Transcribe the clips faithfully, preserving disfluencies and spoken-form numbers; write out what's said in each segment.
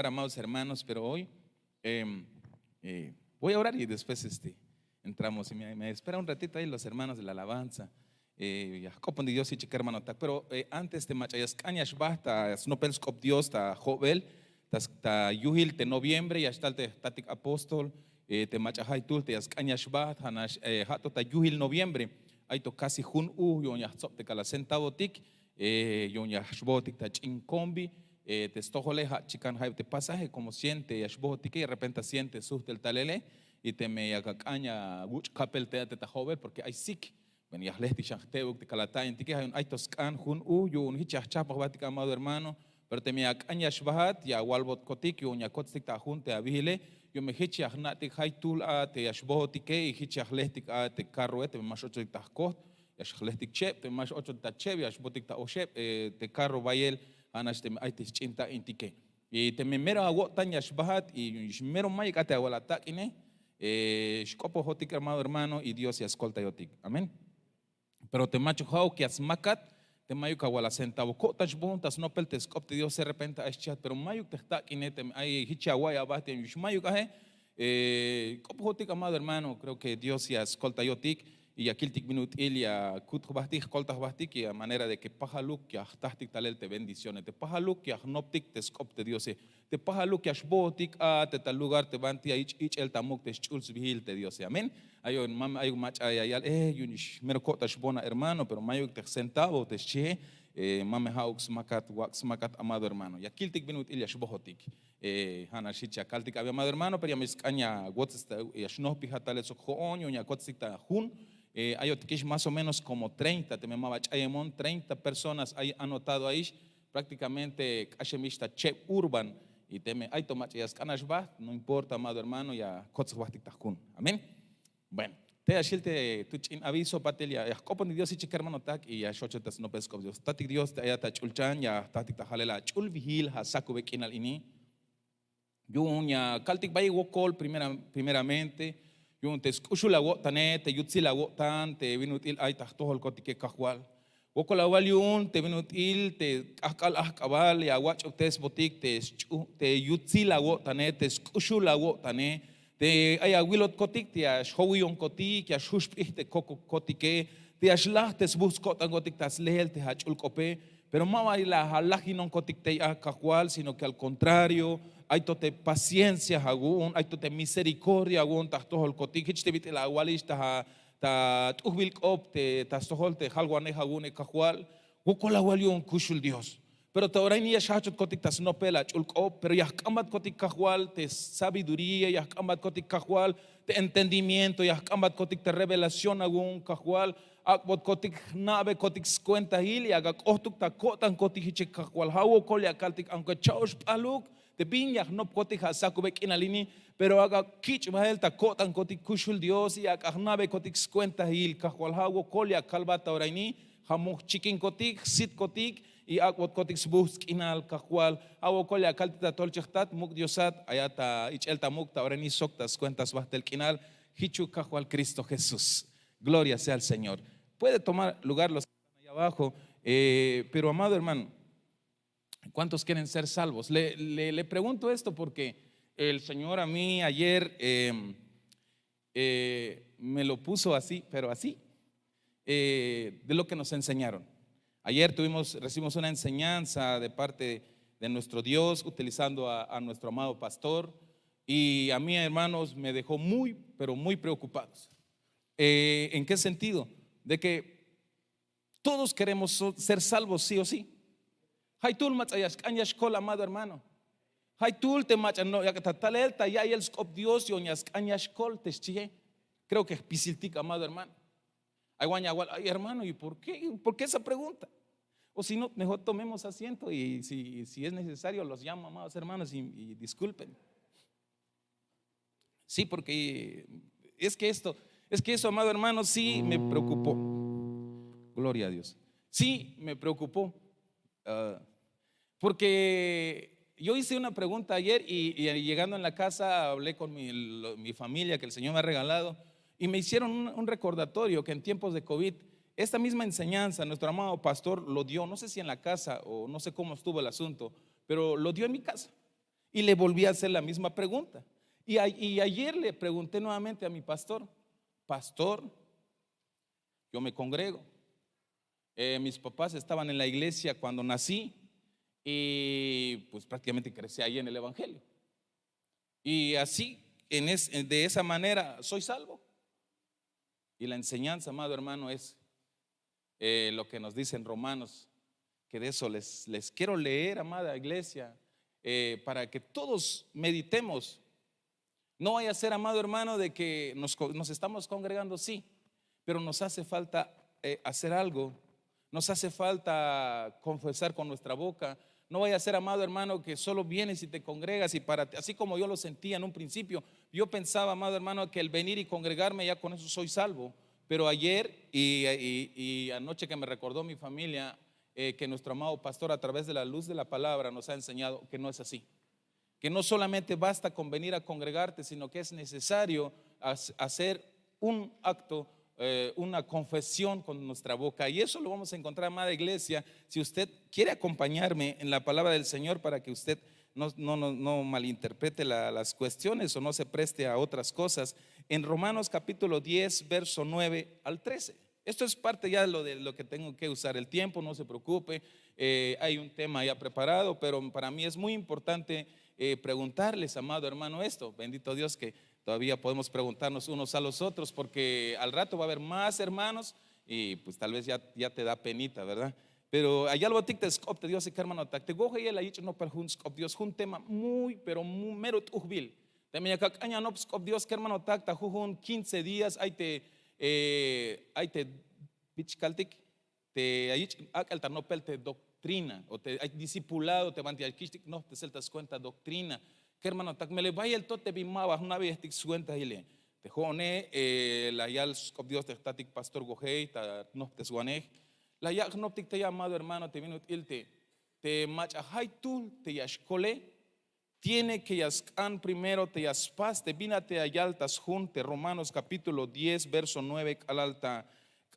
Amados hermanos, pero hoy em, eh, voy a orar y después este, entramos. Y me, me espera un ratito ahí los hermanos de la alabanza. Eh, ya jk'opon Dios jich chikermanotak, pero eh, antes te mach'a ya sk'an ya xbajt ta snopel sk'op Dios ta jo'bel, ta, ta yuhil te noviembre ya xtal te jtatik apóstol, eh, te mach'a jaytuhl te ya sk'an ya xbajt, ja' nax eh, ja' to ta yuhil noviembre, ay to casi jun uj yu'un ya jtsob te kala centavotik, eh, yu'un ya xbohotik ta ch'in kombi. Eh, te stojole ja' chikan jayeb te pasaje como cien te ya xbohotike, y de repente cien te suhtel talele. Y teme ya ak'an ya wuch' kapel te a te ta jo'bel porque ay sik. Bueno, ya jlejtik xan jtebuk te kala ta'intike, ja' yu'un ay to sk'an jun uj yu'un jich ya jchajpaj jbatik, amado hermano. Pero teme ya ak'an ya xbajat ya awalbotkotik yu'un ya akotstik ta jun te awihile, yu'un me jich ya jna'tik jaytuhl a te ya xbohotike y jich ya jlejtik a te karroe teme ma x'ochotik ta jkoht, ya xjlejtik cheb. Teme ma x'ochotik ta cheb ya xbotik ta oxeb te karro bayel, ja' nax teme ay te sch'in ta'intike. Y teme mero awo'tan ya xbajat y mero mayuk a te awal atak'ine, xk'opojotik, amado hermano, y Dios ya skoltayotik. Amén. Pero te mach'a ja'uk ya smakat, te mayuk awal acentavo, ko'tan xbohon ta snopel te sk'op te Diose, de repente ay xchihat pero mayuk te jtak'ine, teme ay jich ya awa'iy aba te yu'un mayuk aje. K'opojotik, amado hermano, creo que Dios ya skoltayotik y ya kiltik bin ut'il ya kut jbahtik, jkolta jbahtik, y a manera de que pajaluk ya jtahtik talel te bendiciones, te pajaluk ya jnoptik te sk'op te Diose, te pajaluk ya xbohotik a te ta lugar te banti ya yich' ich'el ta muk' te sch'ul sbihil te Diose. Amén. Ayon mame, ayuk mach'a ya yal, eh, yu'un ix mero ko'tan xbohon a hermano, pero mayuk te jcentavo te xchihe. Mame ja'uk smakat, wak' smakat, amado hermano, ya kiltik bin ut'il ya xbohotik. Ja' nax jich ya kaltik abi, amado hermano, pero ya me sk'an ya wots, ya xnohpijat talel sok jo'on yu'un ya akotstik ta jun. Ayotikix más o menos como treinta, teme ma ba ch'ayemon, treinta personas ay anotado ayix. Prácticamente k'axemix ta cheb urban. Y teme ay to mach'a ya sk'an ya xbaht, no importa, amado hermano, ya akots jbahtik ta jun. Amén. Bueno, te ya xjil te tut ch'in aviso, patil ya jk'oponik Dios jich kermanotak y ya xjochon ta snopel sk'op Dios. Tatik Dios, te ayat ach'ulchan, ya jtahtik ta jalel ach'ul bihil ja' sakube k'inal ini. Yu'un ya kaltik bayel wokol primeramente, yu'un te sk'uxul awo'tane, te yutsil awo'tan te bin ut'il ay ta jtojolkotike, Kajwal. Wokol awal yu'un te bin ut'il te k'ahk'al ahk'abal ya awach'obtesbotik te yutsil awo'tane, te sk'uxul awo'tane, te ay awilotkotik te ya xjowiyonkotik, ya xjuxp'ij te kokokotike, te ya xlaj te sbuhts ko'tankotik ta slehel te ach'ul k'ope. Pero ma ba la alajinonkotik tey a, Kajwal, sino que al contrario, ay to te paciencia awu'un, ay to te misericordia awu'un ta jtojolkotik. Jich te bit'il awalix ta t'ujbil k'op te ta stojol te jalwanej awu'une, Kajwal. Wokol awal yu'un kuxul Dios. Pero ta ora ini ya xjajchotkotik ta snopel ach'ul k'op, pero ya jk'ambatkotik, Kajwal, te sabiduría, ya jk'ambatkotik, Kajwal, te entendimiento, ya jk'ambatkotik te revelación awu'un, Kajwal. Ak'botkotik jna'bekotik skuentahil y ak'a k'ohtuk ta ko'tankotik jiche, Kajwal. Ja' wokol ya kaltik, aunque cha'ox p'aluk te bin ya jnopkotik ja' sakube k'inal ini, pero ak'a kich' bahel ta ko'tankotik kuxul Dios y ak'a jna'bekotik skuentahil, Kajwal. Ja' wokol ya kalbat ta ora ini, ja' moj jchikinkotik, jsitkotik y ak'botkotik sbuhts k'inal, Kajwal. Ja' wokol ya kaltik ta tolchejtat, muk' Diosat, ayat ta ich'el ta muk' ta ora ini sok ta skuenta sbahtel k'inal. Jichuk, Kajwal Cristo Jesús. Gloria sea al Señor. Puede tomar lugar los que están allá abajo. Eh, pero, amado hermano, ¿cuántos quieren ser salvos? Le, le- le pregunto esto porque el Señor a mí ayer, eh, eh, me lo puso así, pero así, eh, de lo que nos enseñaron. Ayer tuvimos, recibimos una enseñanza de parte de nuestro Dios utilizando a, a nuestro amado pastor. Y a mí, hermanos, me dejó muy, pero muy preocupados. Eh, ¿en qué sentido? De que todos queremos so- ser salvos sí o sí. Jaytuhl mach'a ya sk'an ya xkol, amado hermano. Jaytuhl te mach'a no yak' ta talel ta ya'iyel sk'op Dios yu'un ya sk'an ya xkol te xchihe. Creo que jpisiltik, amado hermano. Ay wan ya awal, ay hermano, ¿y por qué? ¿Por qué esa pregunta? O si no, mejor tomemos asiento y si, si es necesario los llamo, amados hermanos, y, y disculpen. Sí, porque es que esto, es que eso, amado hermano, sí me preocupó. Gloria a Dios. Sí me preocupó. Ah, porque yo hice una pregunta ayer y, y llegando en la casa hablé con mi, lo- mi familia que el Señor me ha regalado y me hicieron un, un recordatorio que en tiempos de covid, esta misma enseñanza nuestro amado pastor lo dio, no sé si en la casa o no sé cómo estuvo el asunto, pero lo dio en mi casa. Y le volví a hacer la misma pregunta. Y, a- y ayer le pregunté nuevamente a mi pastor: "Pastor, yo me congrego. Eh, mis papás estaban en la iglesia cuando nací y pues prácticamente crecí ahí en el evangelio. Y así, en es- de esa manera, soy salvo". Y la enseñanza, amado hermano, es eh, lo que nos dicen Romanos, que de eso les, les quiero leer, amada iglesia, eh, para que todos meditemos. No vaya a ser, amado hermano, de que nos, co- nos estamos congregando, sí, pero nos hace falta eh, hacer algo. Nos hace falta confesar con nuestra boca. No vaya a ser, amado hermano, que solo vienes y te congregas y para ti, así como yo lo sentía en un principio, yo pensaba, amado hermano, que el venir y congregarme ya con eso soy salvo. Pero ayer y, y- y anoche que me recordó mi familia, eh, que nuestro amado pastor a través de la luz de la palabra nos ha enseñado que no es así, que no solamente basta con venir a congregarte, sino que es necesario has- hacer un acto, eh, una confesión con nuestra boca. Y eso lo vamos a encontrar, amada iglesia, si usted quiere acompañarme en la palabra del Señor, para que usted no, no, no- no malinterprete la- las cuestiones o no se preste a otras cosas. En Romanos capítulo diez, verso nueve al trece. Esto es parte ya de lo, de lo que tengo que usar el tiempo, no se preocupe. Eh, hay un tema ya preparado, pero para mí es muy importante eh, preguntarles, amado hermano, esto. Bendito Dios que todavía podemos preguntarnos unos a los otros, porque al rato va a haber más hermanos y pues tal vez ya, ya te da penita, ¿verdad? Pero ay algo tik te sk'op te Dios, kermanotak, te gojeyel la yich' nopel jun sk'op Dios, jun tema muy, pero mu- mero t'ujbil. Teme ya kak'an ya nop sk'op Dios, kermanotak, ta jujun quince días ay te, eh, ay te bich kaltik, te ya yich' ak'el ta nopel te doctrina o te ay discipulado, te banti ya kich'tik noptesel ta skuenta doctrina. Kermanotak, melel bayel to te bin ma ba jna'beyejtik skuenta hile. Te jo'one, eh, la yal sk'op Dios te jtatik pastor Gojey ta nopteswanej, la yak' jnoptik te ya, amado hermano, te bin ut'il te, te mach'a jaytuhl te ya xkole, tiene que ya sk'an primero te ya spas te bin a te ya yal ta sjun te Romanos capítulo diez, verso nueve k'alal ta,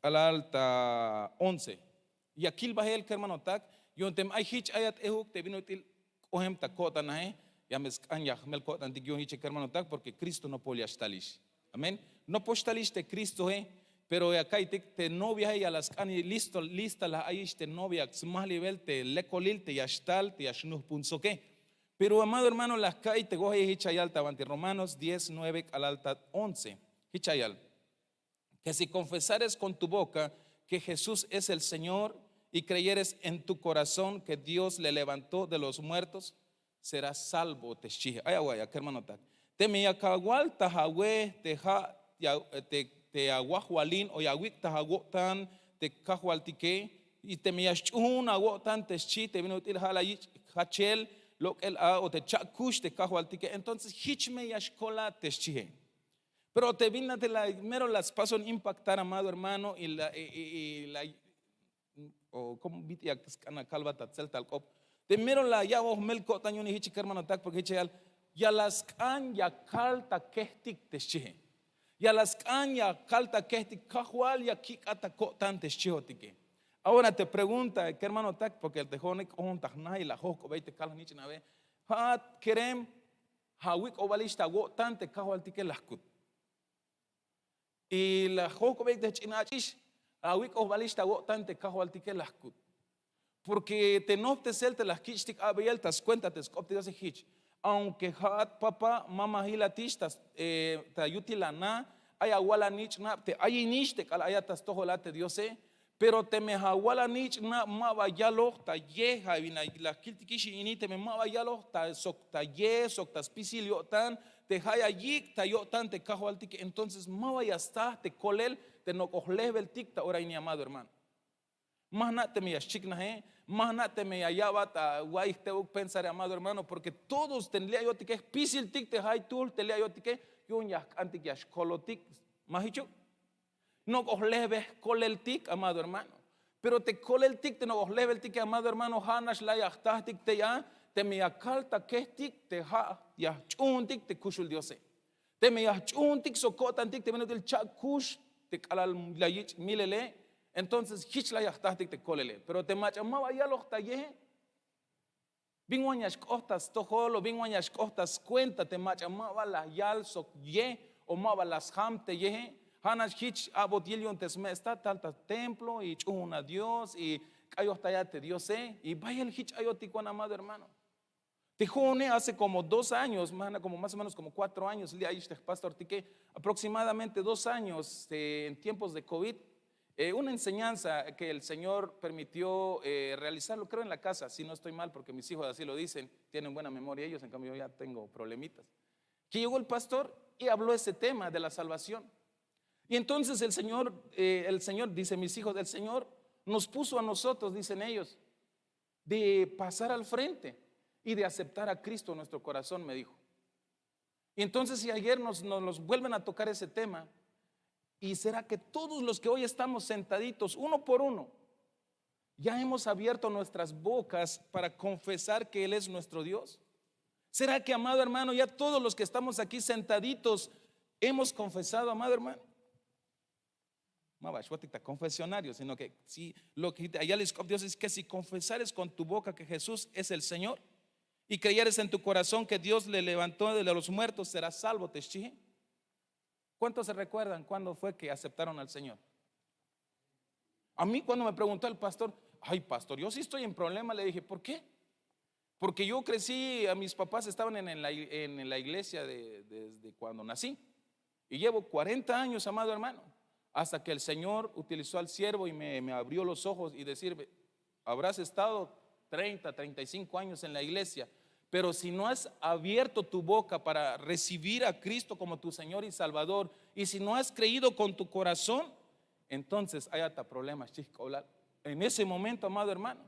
k'alal ta once. Ya kil bahel, kermanotak, yu'un teme ay jich ay a t'ejuk te bin ut'il k'ohem ta ko'tanaje, ya me sk'an ya jmel ko'tantik yu'un jiche, kermanotak, porque Cristo nopol ya xtalix. Amén. Nopol xtalix te Cristoe, pero ya ka'iytik te noviae ya la sk'an listo, lista la ayix te novia, smajlibel te lekolil te ya xtal te ya xnujpun soke. Pero amado hermano, la ka'iy te gojeyel jich ya yal ta banti Romanos diez nueve k'alal ta once. Jich ya yal: Que si confesares con tu boca que Jesús es el Señor y creyeres en tu corazón que Dios le levantó de los muertos, serás salvo, te xchie. Ay awa'ya, kermanotak. Teme ya kawal ta awej te ja, ya, te, te awajwalin o ya awik' ta awo'tan te Kajwaltike, y teme ya xch'uun awo'tan, te xchi, te bin ut'il ja la yich' jachel lok'el a o te cha'kux te Kajwaltike, entonces jich me ya xkolat, te xchie. Pero te bin a te la mero la spason impactar, amado hermano, y la, y, y- y la, o como bit'il ya sk'an akalbat ta tseltal k'op, te mero la ya'bon jmel ko'tan yu'un jich, kermanotak, porque jich ya yal: Ya la sk'an ya kal ta kejtik, te xchie. Ya la sk'an ya kal ta kejtik, Kajwal ya kik'at ta ko'tan, te xchiotike. Ahora te pregunta, kermanotak, porque te jo'one k'ojon ta jna y la jojk'obey te kal jnich'nabe: Ja'at kerem, ja awik'obalix ta awo'tan te Kajwaltike, la jkut. Y la jojk'obey te jch'in ach'ix: Ja awik'obalix ta awo'tan te Kajwaltike, la jkut. Porque te noptesel te la jkich'tik a'beyel ta skuenta te sk'op te Diose jich: Aunque ja'at papa ma ma jilatix ta, eh, ta yutil ana, ay awal anich'nab te ayinix te k'alal ayat ta stojol a te Diose. Pero teme ja awal anich'nab ma ba yaloj ta ye, ja bin la kiltikix ini, teme ma ba yaloj ta sok ta ye sok ta spisil yo'tan, te ja ya yik' ta yo'tan te Kajwaltike, entonces ma ba ya stsaj te kolel te nok'oj lejbeltik ta ora ini, amado hermano. Ma jna' teme ya xchiknaje, ma jna' teme ya ya'bat awa'iy jtebuk pensare, amado hermano, porque todos te li' ayotike jpisiltik te jaytuhl te li' ayotike, yu'un ya jk'antik ya xkolotik. Ma jichuk. Nok'oj lejbel jkoleltik, amado hermano. Pero te koleltik te nok'oj lejbeltike, amado hermano, ja' nax la ya jtajtik tey a, teme ya kal ta kejtik te ja' ya jch'uuntik te kuxul Diose. Teme ya jch'uuntik sok ko'tantik te bin ut'il cha'kux te k'alal la yich' milele, entonces jich la ya jtajtik te kolele. Pero te mach'a ma ba yaloj ta yeje, Bin wan ya xk'oht ta stojol o bin wan ya xk'oht ta skuenta te mach'a ma ba la yal sok ye o ma ba la sjam te yehe. Ha nax hich a'bot yil yu'un te sme' stat tal ta templo y ch'uhun a Dios y k'ayojtay a te Diose y bayel hich ayotik wan, amado hermano. Te jo'one hace como dos años, más o menos como cuatro años li' ayix te jpastortike, aproximadamente dos años, eh, en tiempos de covid, eh, una enseñanza que el Señor permitió, eh, realizarlo, creo, en la casa, si no estoy mal, porque mis hijos así lo dicen, tienen buena memoria ellos, en cambio yo ya tengo problemitas. Que llegó el pastor y habló ese tema de la salvación. Y entonces el Señor, eh, el Señor, dice, mis hijos, el Señor nos puso a nosotros, dicen ellos, de pasar al frente y de aceptar a Cristo en nuestro corazón, me dijo. Y entonces, si ayer nos, nos los vuelven a tocar ese tema, ¿y será que todos los que hoy estamos sentaditos, uno por uno, ya hemos abierto nuestras bocas para confesar que Él es nuestro Dios? ¿Será que, amado hermano, ya todos los que estamos aquí sentaditos hemos confesado, amado hermano? Ma ba xwotik ta confesionario, sino que si lo que ya les Dios es que si confesares con tu boca que Jesús es el Señor y creyeres en tu corazón que Dios le levantó de los muertos, serás salvo, te xchihe. ¿Cuántos se recuerdan cuándo fue que aceptaron al Señor? A mí cuando me preguntó el pastor, ay, pastor, yo sí estoy en problema, le dije, ¿por qué? Porque yo crecí, a mis papás estaban en la, en la iglesia de- desde cuando nací. Y llevo cuarenta años, amado hermano, hasta que el Señor utilizó al siervo y me, me abrió los ojos y decirme, habrás estado treinta, treinta y cinco años en la iglesia, pero si no has abierto tu boca para recibir a Cristo como tu Señor y Salvador, y si no has creído con tu corazón, entonces hay hasta problemas, chicos. En ese momento, amado hermano,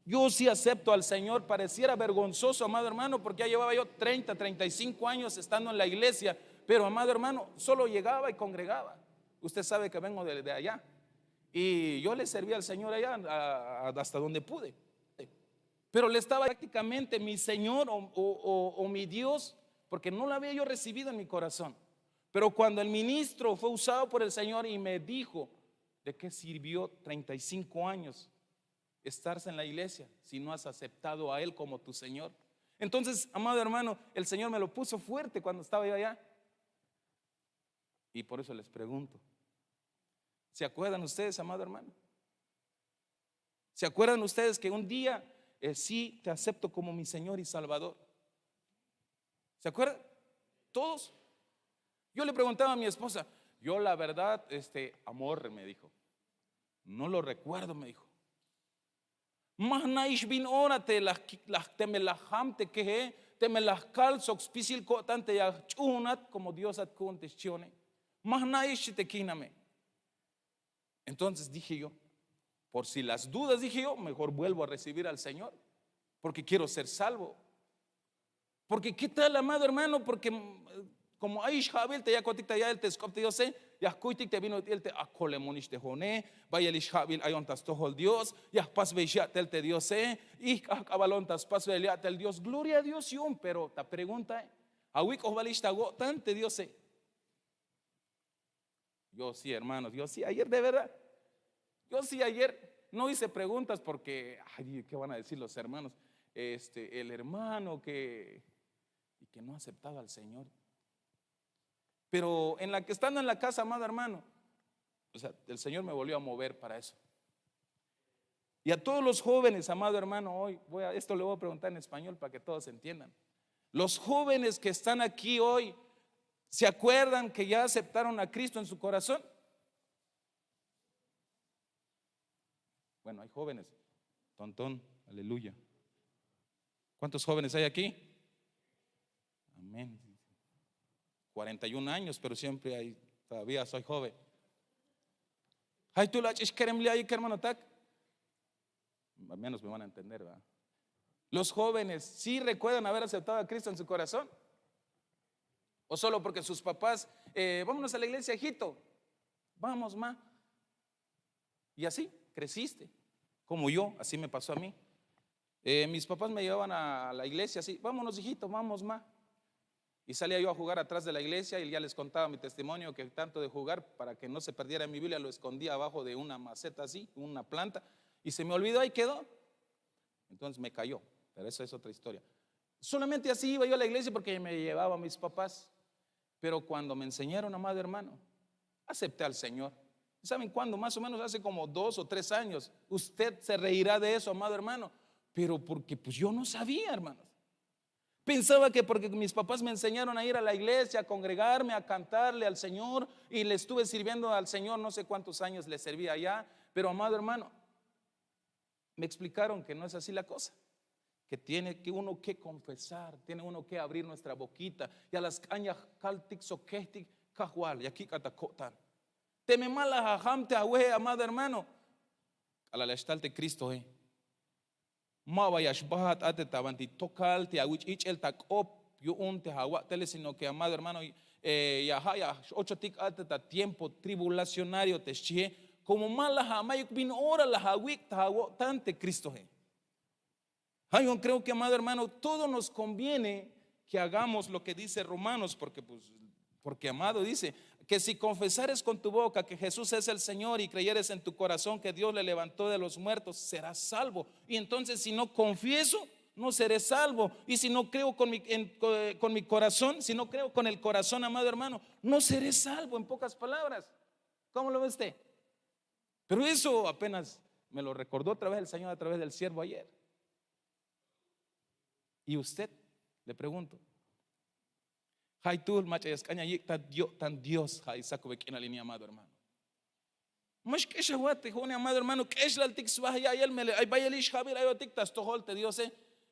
yo sí acepto al Señor. Pareciera vergonzoso, amado hermano, porque ya llevaba yo treinta, treinta y cinco años estando en la iglesia, pero, amado hermano, solo llegaba y congregaba. Usted sabe que vengo de, de allá. Y yo le serví al Señor allá a- a- hasta donde pude. Pero le estaba prácticamente mi Señor o, o- o- o mi Dios, porque no lo había yo recibido en mi corazón. Pero cuando el ministro fue usado por el Señor y me dijo, ¿de qué sirvió treinta y cinco años estarse en la iglesia si no has aceptado a Él como tu Señor? Entonces, amado hermano, el Señor me lo puso fuerte cuando estaba yo allá. Y por eso les pregunto, ¿se acuerdan ustedes, amado hermano? ¿Se acuerdan ustedes que un día, eh, sí te acepto como mi Señor y Salvador? ¿Se acuerdan? Todos. Yo le preguntaba a mi esposa, yo la verdad, este, amor, me dijo, no lo recuerdo, me dijo. Ma jna'ix bin ora te la, la- teme la jam te keje, teme la jkal sok spisil ko'tan te ya jch'uunat como Diosat ku'un te xchione. Ma jna'ix, xchi te kijname. Entonces dije yo, por si las dudas, dije yo, mejor vuelvo a recibir al Señor, porque quiero ser salvo. Porque qué tal, amado hermano, porque mm, como ayix ja'bil te yakotik ta ya'el te sk'op te Diose, ya jkuytik te bin ut'il te akolemonix te jo'one, bayelix ja'bil ayon ta stojol Dios, ya jpasbeyix ya'tel te Diose, ijk'ajk'abalon ta spasbeyel ya'tel Dios. Gloria a Dios yu'un. Pero ta preguntae, awik'ojbalix ta awo'tan te Diose? Yo sí, hermanos, yo sí, ayer de verdad. Yo sí, ayer no hice preguntas porque, ay, ¿qué van a decir los hermanos? Este, el hermano que, y que no ha aceptado al Señor. Pero en la que estando en la casa, amado hermano, o sea, el Señor me volvió a mover para eso. Y a todos los jóvenes, amado hermano, hoy, voy a, esto le voy a preguntar en español para que todos entiendan. Los jóvenes que están aquí hoy, ¿se acuerdan que ya aceptaron a Cristo en su corazón? Bueno, hay jóvenes. Tontón, aleluya. ¿Cuántos jóvenes hay aquí? Amén. Cuarenta y un años, pero siempre hay, todavía soy joven. Ay, tú la ch'ix kerem li' ay, hermano, tak. Al menos me van a entender, ¿verdad? Los jóvenes, ¿sí recuerdan haber aceptado a Cristo en su corazón? ¿O solo porque sus papás, eh, vámonos a la iglesia, hijito? Vamos, ma. Y así creciste, como yo, así me pasó a mí. Eh, mis papás me llevaban a la iglesia así, vámonos, hijito, vamos, ma. Y salía yo a jugar atrás de la iglesia y ya les contaba mi testimonio, que tanto de jugar, para que no se perdiera mi Biblia, lo escondía abajo de una maceta así, una planta, y se me olvidó, ahí quedó. Entonces me cayó. Pero eso es otra historia. Solamente así iba yo a la iglesia porque me llevaba a mis papás. Pero cuando me enseñaron, amado hermano, acepté al Señor. ¿Saben cuándo? Más o menos hace como dos o tres años. Usted se reirá de eso, amado hermano. Pero porque pues yo no sabía, hermanos. Pensaba que porque mis papás me enseñaron a ir a la iglesia, a congregarme, a cantarle al Señor, y le estuve sirviendo al Señor no sé cuántos años le serví allá. Pero, amado hermano, me explicaron que no es así la cosa, que tiene que uno que confesar, tiene uno que abrir nuestra boquita. Ya las cañas kaltik sokehtik kajwal, ya kik'ata ko'tan. Teme ma la jajam te awe, amado hermano, k'alal ya xtal te Cristoe, ma ba ya xbahat a te ta banti tokal te awich' ich'el ta k'op yu'un te awa'tele, sino que, amado hermano, eh, ya ja' ya x-ochotik a te ta tiempo tribulacionario te xchie, como ma la ja' mayuk bin ora la awik' ta awo'tan te Cristoe. Ay, yo creo que, amado hermano, todo nos conviene que hagamos lo que dice Romanos, porque, pues, porque, amado, dice que si confesares con tu boca que Jesús es el Señor y creyeres en tu corazón que Dios le levantó de los muertos, serás salvo. Y entonces, si no confieso, no seré salvo. Y si no creo con mi, en- co- con mi corazón, si no creo con el corazón, amado hermano, no seré salvo, en pocas palabras. ¿Cómo lo ve usted? Pero eso apenas me lo recordó otra vez el Señor a través del siervo ayer. Y usted, le pregunto, ja'ituhl mach'a ya sk'an ya yik' ta yo'tan Dios, ja' sakube k'inal ini, amado hermano. Ma xk'ex awa'y te jo'one, amado hermano, k'exlaltik sba ya'iyel, melel ay bayelix ja'bil ayotik ta stojol te Diose.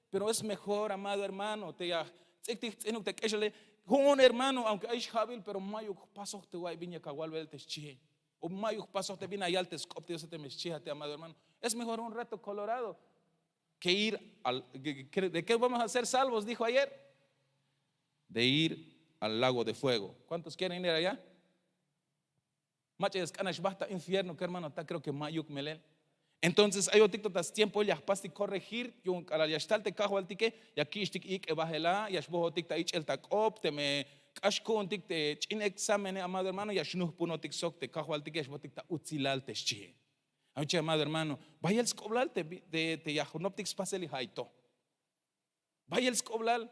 Pero es mejor, amado hermano, te ya ts'iktik jts'inuk te k'exlale. Jo'on, hermano, aunque ayix ja'bil, pero mayuk jpasoj te wa'iy bin yak awalbel te xchie, o mayuk jpasoj te bin ayal te sk'op te Diose teme xchie a te, amado hermano. Es mejor un reto colorado que ir al, que- que- ¿de qué vamos a ser salvos? Dijo ayer. De ir al lago de fuego. ¿Cuántos quieren ir allá? Mach'a ya sk'an ya xbajt ta infierno, kermanotak, creo que mayuk melel. Entonces ayotik to ta stiempoil ya jpastik corregir yu'un k'alal ya xtal te Kajwaltike, ya kich'tik ik'ebajel a, ya xbojotik ta ich'el ta k'op, teme k'ax ku'untik te ch'in exámene, amado hermano, ya xnujpunotik sok te Kajwaltike, ya xbojotik ta utsilal te xchie. Ay, amado hermano, bayel sk'oblal te, te, te ya jnoptik spasel y ja'ito. Bayel sk'oblal.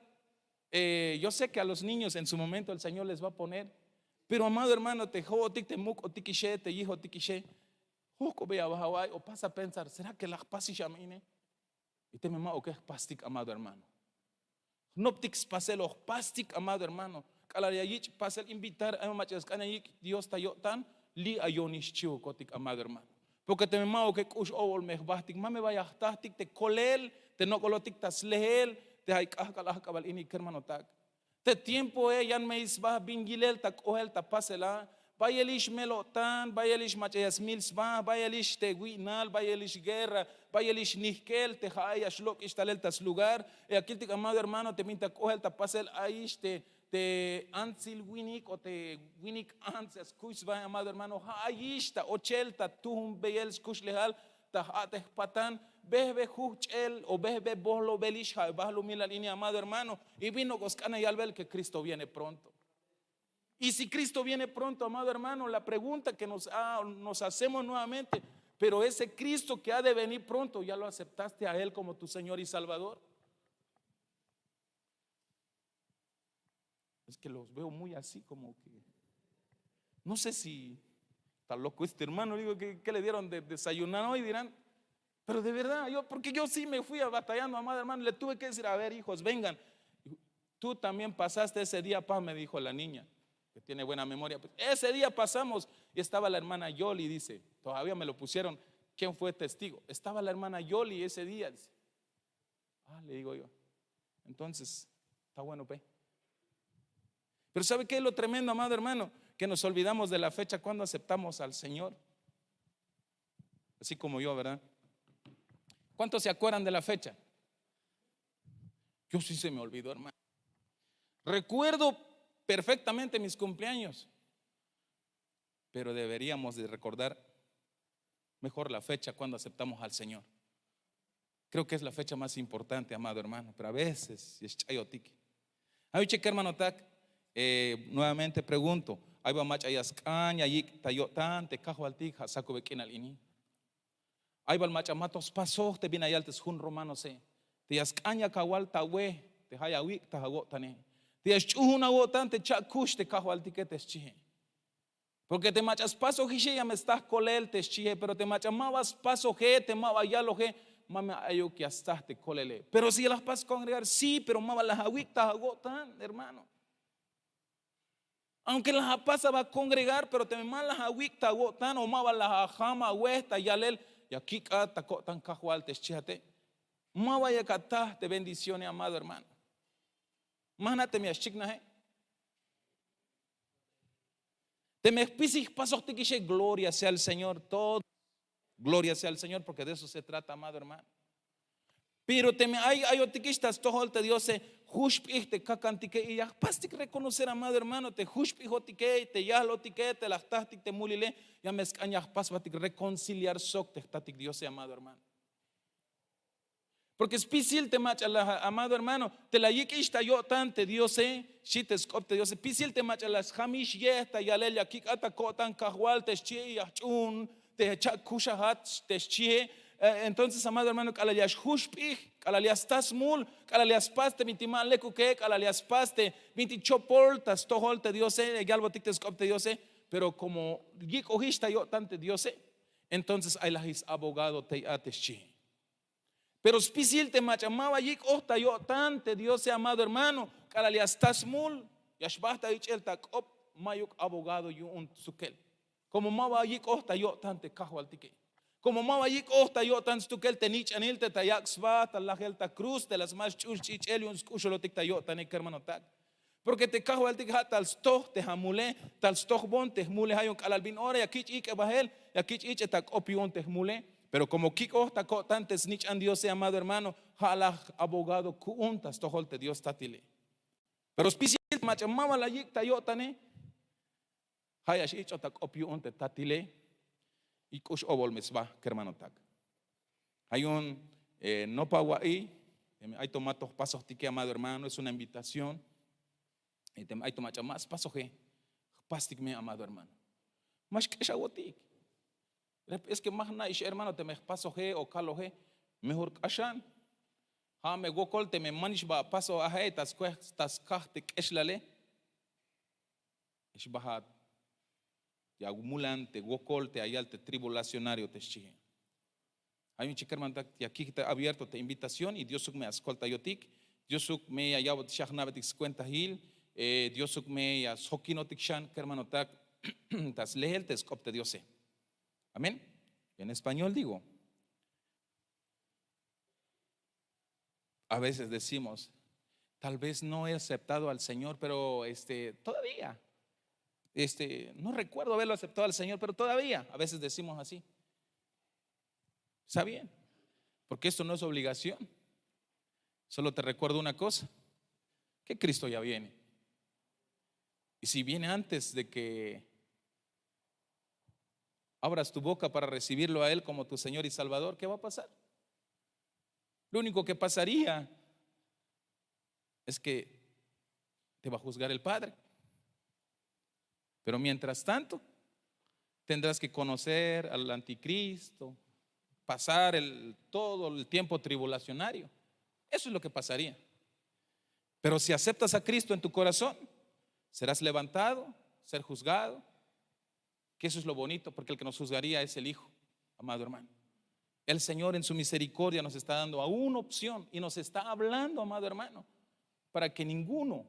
Eh, yo sé que a los niños en su momento el Señor les va a poner, pero, amado hermano, te jo'otik te muk'otikixe, te yijotikixe, jojk'obeya aba awa'y o pasa pensar, ¿será que la jpasix a me ine? Y teme ma'uke jpastik, amado hermano. Jnoptik spasel o jpastik, amado hermano. K'alal ya yich' pasel invitar, ay mach'a ya sk'an ya yik' Dios ta yo'tan, li' ayonix chiukotik, amado hermano. Porque teme ma'uke k'ux obol me jbajtik, ma me ba ya jtajtik te kolel te nok'olotik ta sleel te ay k'ajk'al ajk'abal ini, kermanotak. Te tiempoe yan me sba bin yilel ta k'oel ta pasel a. Bayelix mel-o'tan, bayelix mach'a ya smil sba, bayelix te wi'nal, bayelix guerra, bayelix nijk'el, te ja'e ya xlok'ix talel ta slugar. Ya kiltik, amado hermano, te bin ta k'oel ta pasel ayix te te antsil winik o te winik ants ya skuy sba, amado hermano, ja' ayix ta ochel ta tujumbeyel skuxlejal ta ja' te jpatan. Bejbe jujch'el o bejbe bojlobelix ja' balumilal ini, amado hermano. Y bin nok'o sk'an ya yalbel que Cristo viene pronto. Y si Cristo viene pronto, amado hermano, la pregunta que nos, ah, nos hacemos nuevamente, pero ese Cristo que ha de venir pronto, ¿ya lo aceptaste a Él como tu Señor y Salvador? Es que los veo muy así, como que, no sé si está loco este hermano, digo, ¿qué, qué le dieron de desayunar hoy? Dirán, pero de verdad, yo, porque yo sí me fui a batallando, amado hermano, le tuve que decir, a ver, hijos, vengan. Tú también pasaste ese día, pa, me dijo la niña, que tiene buena memoria. Pues, ese día pasamos y estaba la hermana Yoli, dice, todavía me lo pusieron, ¿quién fue testigo? Estaba la hermana Yoli ese día, dice. Ah, le digo yo. Entonces, está bueno, pe. Pero ¿sabe qué es lo tremendo, amado hermano? Que nos olvidamos de la fecha cuando aceptamos al Señor. Así como yo, ¿verdad? ¿Cuántos se acuerdan de la fecha? Yo sí se me olvidó, hermano. Recuerdo perfectamente mis cumpleaños, pero deberíamos de recordar mejor la fecha cuando aceptamos al Señor. Creo que es la fecha más importante, amado hermano, pero a veces ya xch'ayotik. Ay, uche, kermanotak, eh, nuevamente pregunto, ay ba mach'a ya sk'an ya yik' ta yo'tan te Kajwaltik ja' sakube k'inal ini? Ay bal mach'a ma to spasoj te bin ya yal te sjun Romanose, Te ya sk'an yak awal ta awe, te ja' ya awik' ta awo'tane. Te ya sch'uhun awo'tan te cha'kux te kajwaltike, te xchihe. Porke te mach'a spasojixe ya me sta jkolel, te xchihe. Pero te mach'a ma ba spasoje, te ma ba yaloje, ma me ayuk ya sta te kolele. Pero si la jpas kongregar, sí, pero ma ba la awik' ta awo'tan, hermano. Aunke la apas aba kongregar, pero teme ma la awik' ta awo'tan o ma ba la ajam awe ta yalel, ya kik'at ta ko'tan kajwal, te xchihate. Ma ba yak ataj te bendicione, amado hermano. Ma jna' teme ya xchiknaje. Teme jpisik jpasojtikixe, gloria sea al Señor, todo. Gloria sea al Señor, porque de eso se trata, amado hermano. Pero teme ay ayotikix ta stojol te Diose, juxp'ij te kakantike y ya jpastik reconocer, amado hermano, te juxp'ijotike, te yalotike, te la jtajtik te mulile, ya me sk'an ya jpas jbatik reconciliar sok te jtatik Diose, amado hermano. Porke spisil te mach'a la, amado hermano, te la yik'ix ta yo'tan te Diose, xchi te sk'op te Diose, spisil te mach'a la sjamix yej ta yalel, ya kik'at ta ko'tan kajwal, te xchi, ya jch'uhun te cha'kuxajat, te xchihe. Eh, entonces, amado hermano, k'alal ya xjuxp'ij, k'alal ya sta smul, k'alal ya spas te bintik ma lekuke, k'alal ya spas te bintik chopol ta stojol te Diose, eh, yalbotik te sk'op te Diose, pero como yik'ojix ta yo'tan te Diose, entonces ay lajix abogado tey a, te xchihe. Pero spisil te mach'a ma ba yik'oj ta yo'tan te Diose, amado hermano, k'alal ya sta smul, ya xbajt ta ich'el ta k'op, mayuk abogado yu'un stukel. Como ma ba yik'oj ta yo'tan te kajwaltike. Como ma ba yik'oj ta yo'tan stukel te nich'anil te ta yak' sba ta lajel ta cruz, te la sma sch'ul sch'ich'el yu'un sk'uxulotik ta yo'tane, kermanotak. Porke te kajwaltik ja' tal stoj te amule, tal stojbon te jmule, ja' yu'un k'alal bin ora ya kich' ik'e bajel, ya kich' ich'e ta k'op yu'un te jmule. Pero como kik'oj ta ko'tan te snich'an Diose, amado hermano, ja' laj abogado ku'un ta stojol te Dios tatile. Pero spisil mach'a ma ba la yik' ta yo'tane, ja' ya x-ich'ot ta k'op yu'un te tatile, y k'ux obol me sba, kermanotak. Ja' yu'un, eh, nopa awa'iy, teme ay to ma to jpasojtike, amado hermano, es una invitación. Y teme ay to mach'a ma spasoje, jpastik me, amado hermano. Ma xk'exawotik. Es que ma jna'ix, hermano, teme jpasoje o kaloje, mejor k'axan. Ja' me wokol teme manix ba apaso aje ta skaj te k'exlale. Ix bajat ya mulan te wokol te ya yal te tribulacionario, te xchihe. Ay un chikermantak ya kij ta abierto te invitación, y Diosuk me ya skoltayotik, Diosuk me ya ya'botik xajna'betik skuentahil, eh, Diosuk me ya sjokinotik xan, kermanotak, ta sleel te sk'op te Diose. Amén. En español digo, a veces decimos, tal vez no he aceptado al Señor, pero este, todavía, este, no recuerdo haberlo aceptado al Señor, pero todavía, a veces decimos así. Está bien, porque esto no es obligación. Solo te recuerdo una cosa, que Cristo ya viene. Y si viene antes de que abras tu boca para recibirlo a Él como tu Señor y Salvador, ¿qué va a pasar? Lo único que pasaría es que te va a juzgar el Padre. Pero mientras tanto, tendrás que conocer al anticristo, pasar el, todo el tiempo tribulacionario. Eso es lo que pasaría. Pero si aceptas a Cristo en tu corazón, serás levantado, ser juzgado, que eso es lo bonito, porque el que nos juzgaría es el Hijo, amado hermano. El Señor en su misericordia nos está dando aún opción y nos está hablando, amado hermano, para que ninguno,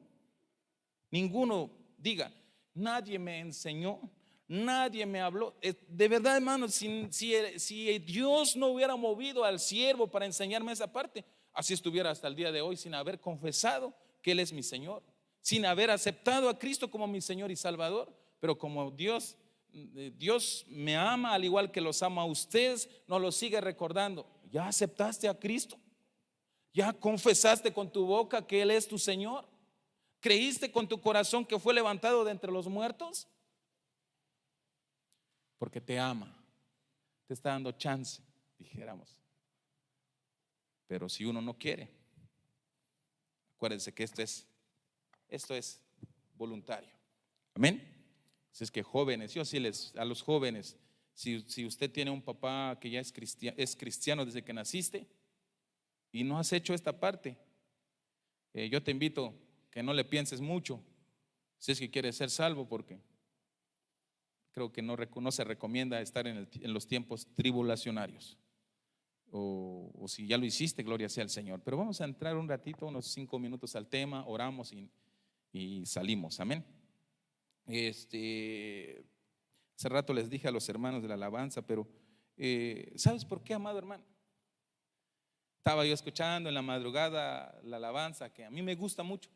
ninguno diga, nadie me enseñó, nadie me habló. Eh, de verdad, hermano, si, si, si Dios no hubiera movido al siervo para enseñarme esa parte, así estuviera hasta el día de hoy sin haber confesado que Él es mi Señor, sin haber aceptado a Cristo como mi Señor y Salvador. Pero como Dios, eh, Dios me ama al igual que los ama a ustedes, nos lo sigue recordando. ¿Ya aceptaste a Cristo? ¿Ya confesaste con tu boca que Él es tu Señor? ¿Creíste con tu corazón que fue levantado de entre los muertos? Porque te ama, te está dando chance, dijéramos. Pero si uno no quiere, acuérdense que esto es, esto es voluntario. Amén. Así es que jóvenes, yo sí les, a los jóvenes, si, si usted tiene un papá que ya es cristia-, es cristiano desde que naciste, y no has hecho esta parte, eh, yo te invito que no le pienses mucho si es que quieres ser salvo, porque creo que no, no se recomienda estar en, el, en los tiempos tribulacionarios. O, o si ya lo hiciste, gloria sea al Señor. Pero vamos a entrar un ratito, unos cinco minutos al tema, oramos y, y salimos. Amén. Este, hace rato les dije a los hermanos de la alabanza, pero eh, ¿sabes por qué, amado hermano? Estaba yo escuchando en la madrugada la alabanza que a mí me gusta mucho,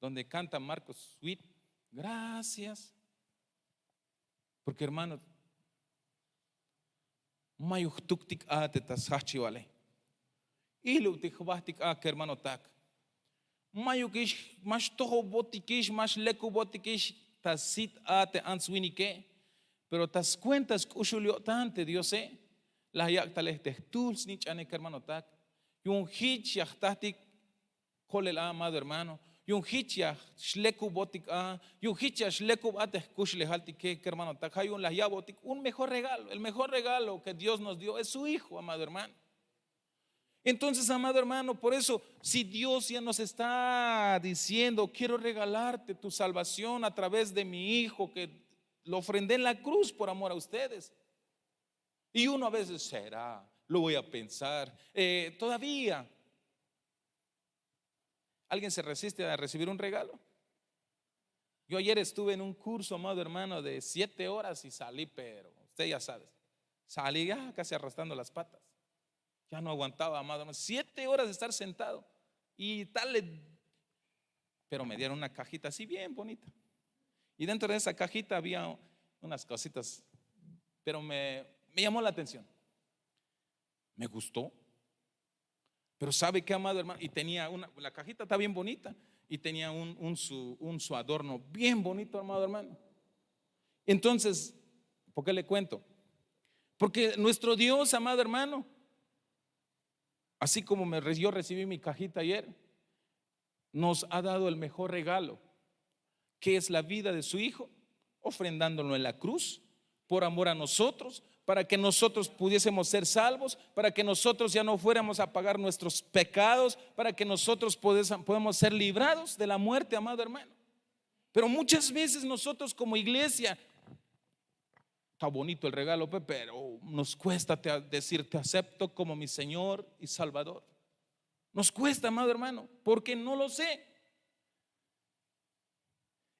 donde canta Marcos Witt. Gracias. Porque, hermano, mayuk jtuktik a te ta sjahchiwale. Ijlubtik jbahtik a, kermanotak. Mayukix ma xtojobotikix, ma xlekubotikix ta sit a te ants winike. Pero ta skuenta sk'uxul yo'tan te Diose, la yak' talel te jtuhl snich'ane, kermanotak. Yu'un jich ya jtahtik kolel a, amado hermano. Yu'un jich ya xlekubotik a, yu'un jich ya xlekub a te jkuxlejaltike, kermanotak. Ja' yu'un la ya'botik un mejor regalo. El mejor regalo que Dios nos dio es su hijo, amado hermano. Entonces, amado hermano, por eso, si Dios ya nos está diciendo: "Quiero regalarte tu salvación a través de mi hijo que lo ofrendé en la cruz por amor a ustedes". Y uno a veces: "Será, lo voy a pensar, eh, todavía". ¿Alguien se resiste a recibir un regalo? Yo ayer estuve en un curso, amado hermano, de siete horas y salí, pero usted ya sabe, salí ya casi arrastrando las patas. Ya no aguantaba, amado hermano, siete horas de estar sentado y tal. Pero me dieron una cajita así bien bonita. Y dentro de esa cajita había unas cositas, pero me, me llamó la atención. Me gustó. Pero ¿sabe qué, amado hermano? Y tenía una, la cajita está bien bonita y tenía un, un, su, un su adorno bien bonito, amado hermano. Entonces, ¿por qué le cuento? Porque nuestro Dios, amado hermano, así como me, yo recibí mi cajita ayer, nos ha dado el mejor regalo, que es la vida de su Hijo, ofrendándolo en la cruz por amor a nosotros, para que nosotros pudiésemos ser salvos, para que nosotros ya no fuéramos a pagar nuestros pecados, para que nosotros podés- podamos ser librados de la muerte, amado hermano. Pero muchas veces nosotros como iglesia, está bonito el regalo, pe- pero nos cuesta te- decir: "Te acepto como mi Señor y Salvador". Nos cuesta, amado hermano, porque no lo sé.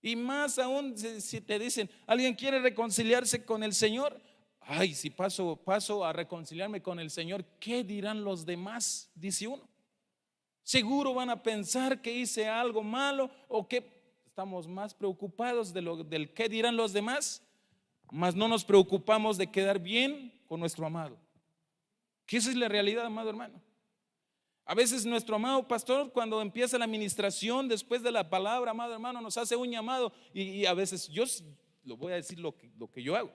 Y más aún si, si te dicen: "¿Alguien quiere reconciliarse con el Señor?". "Ay, si paso, paso a reconciliarme con el Señor, ¿qué dirán los demás?", dice uno. "Seguro van a pensar que hice algo malo o que". Estamos más preocupados de lo, del qué dirán los demás, mas no nos preocupamos de quedar bien con nuestro amado. Que esa es la realidad, amado hermano. A veces nuestro amado pastor, cuando empieza la administración, después de la palabra, amado hermano, nos hace un llamado y, y a veces yo s- lo voy a decir lo que, lo que yo hago.